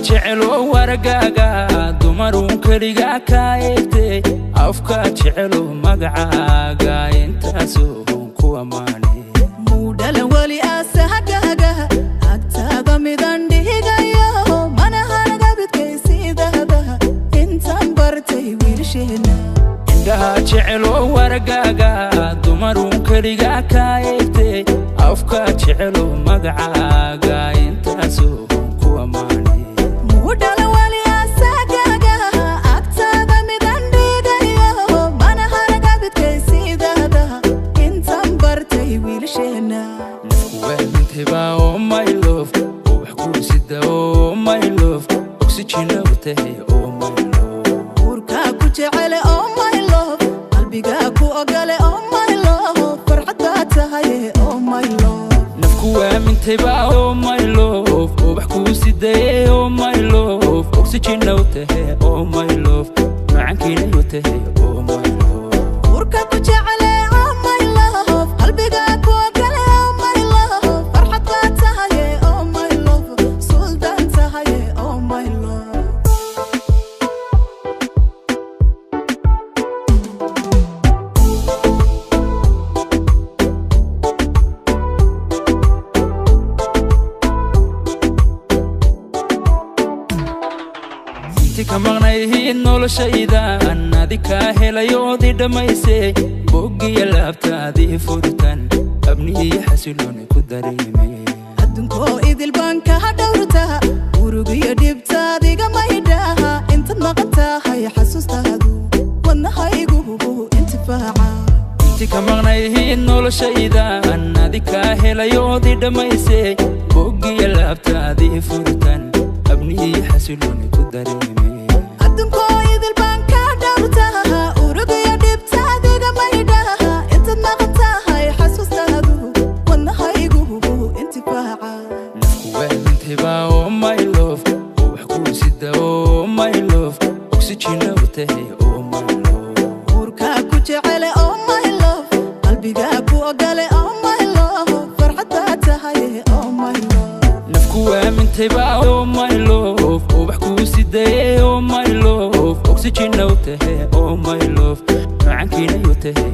Jecel oo wargaaga dumarun keliga ka eegtay, afka jecel oo magacaaga intaasoo ku ammaanay. Muudhalan weli asahagaga agtaada midan dhigayo, mana haragabidkaysiidahda intaan bartay wiilasheena. Indhaha jecel oo wargaaga dumarun keliga ka eegtay, afka jecel oo magacaaga intaasoo ku ammaanay. Muudhalan weli asahagaga agtaada midan dhigayo, mana haragabidkaysiidahda intaan bartay wiilasheena. Waamintayba, oh my love, oo wax kuu sida, oh my love, oxygen u tahay, oh my love. Uurkaa ku jecele, oh my love, qalbigaa ku ogole, oh my love, farxad baa tahay, oh my love. Nafku waamintayba, oh my love, oo wax kuu sidaye, oh my love, oxygen u tahay, oh my love, macankiina u tahay, oh my love. Uurka ku jecele, oh my love, qalbigaa ku ogole, oh my love, farxad baa tahay, oh my love, suldaan tahay, oh my love. Inti ka maqnayhiid noloshaydan adi kaa helayoodii dhammaysay, boggiya laabtaadii furtan abnihiyo xasilooni ku dareemay. Adduunkoo idil baan kaa dhowrtaa, urugiyo dhibtaadiga maydhaha, intaad maqan tahay xasuustaadu wadnahaygu intifaaca. Inti ka maqnayhiid noloshaydan adi kaa helayoodii dhammaysay, boggiya laabtaadii furtan abnihiyo xasilooni ku dareemay. Adduunkoo idil baan kaa dhowrtaa, urugiyo dhibtaadiga maydhaha, intaad maqan tahay xasuustaadu wadnahaygu intifaaca. Nafku waamintayba, oh my love, oo wax kuu sida, oh my love, oxygen u tahay, oh my love. Uurkaa ku jecele, oh my love, qalbigaa ku ogole, oh my love, farxad baa tahay, oh my love. Nafku waamintayba, oh my love, oo wax kuu sidaye, oh my love, oxygen u tahay, oh my love, macankiina u tahay,